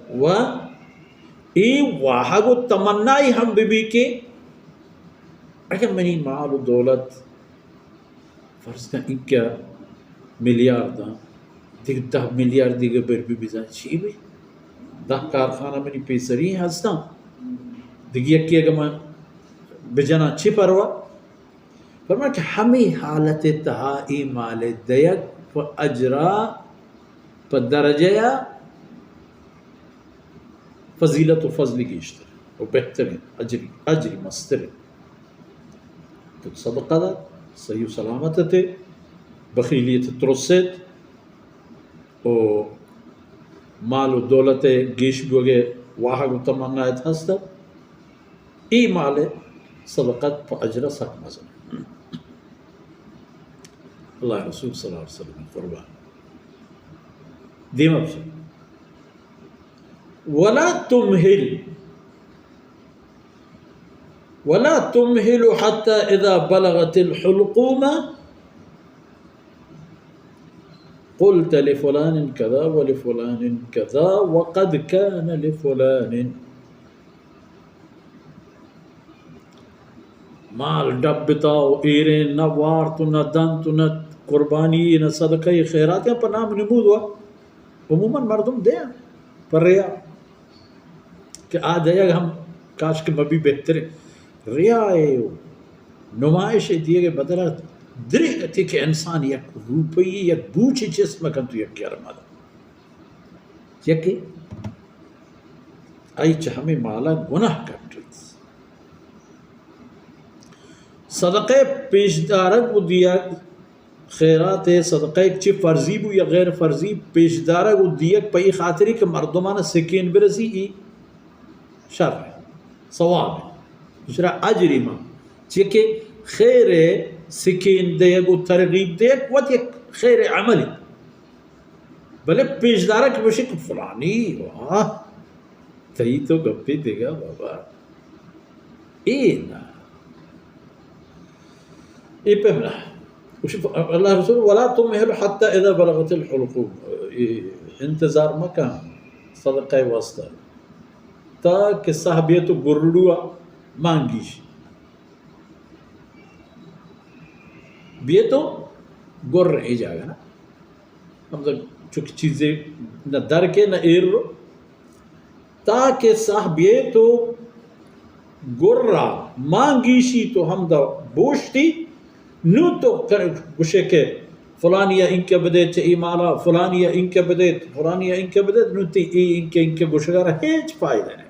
و اے واہگ و تمنائی ہم بہ بی کہ اگہ منی مال و دولت فرض کن اینکہ میلیارداں، دگہ دہ میلیارد دگہ بر بی، بزاں چی بی؟ دہ کارخانہ منی پیسری ہستاں، دگہ یکے اگہ من بجناں چی پروا؟ فرمائے کہ ہمے حالت تہا اے مال دئیگ پہ اجرا، پہ درجہ یا فضیلت و فضل گیشتر و بہترین اجری، اجری مسترین۔ تو صدقہ دات، صحیح و سلامت تے، بخیلیت ترسیت، و مال و دولت گیش بوگے واہگ و تمنایت ہست، اے مال صدقت پہ اجر سک مزن۔ اللہ رسول صلی اللہ علیہ وسلم قربان۔ دیما بسو۔ ولا تمهل، ولا تمهل حتى إذا بلغت الحلقوم قلت لفلان كذا ولفلان كذا وقد كان لفلان۔ مال ڈبتا و ایرین، نہ وارت و نہ دنت و نہ قربانی، نہ صدقہ خیرات، یا پہ نام نمود و عموماً مردم دے پہ ریا، کہ آ دئیگ ہم کاش کہ مبی بہتریں۔ ریا و نمائش دیگ بدل ء درے گتی کہ انسان یک روپی، یک بوچی چست مکن تو یک یار مدن۔ یکے آئی چہ ہمے مالا گناہ کٹت۔ صدقہ پیش دارگ و دیگ، خیرات ء صدقہ یک چہ فرضی بو یا غیر فرضی، پیش دارگ و دیگ پہ ای خاطری کہ مردمان سکین برسی، ای شر ء ثواب ء، اشرا اجری ما، چہ کہ خیر ء سکین دیگ و ترغیب دیگ وت یک خیر عملی۔ بلے پیش دارگ کہ بشی کہ فلانی، واہ، تئی تو گپے دگہ بابا۔ اے نہ۔ اے پیم نہ۔ گوشی اللہ رسول، ولا تمهل حتى إذا بلغت الحلقوم۔ اے انتظار مکن صدقہ واسطہ۔ تا کہ ساہ بیت و گرڑو ء مانگیش۔ بیت و گر اے جاگہ نا۔ ہمدا چونکہ چیزے نہ در کے نہ ایر رو، تاکہ ساہ بیت و گرا مانگیشی تو ہمدا بوشتی، نو تو کر-، گوشے کہ فلانی ء اینکہ بدے، چہ ای مالا فلانی ء اینکہ بدے، فلانی ء اینکہ بدے، نو تی ای اینکہ، اینکہ گوشگا را ہیچ فائدہ نہ۔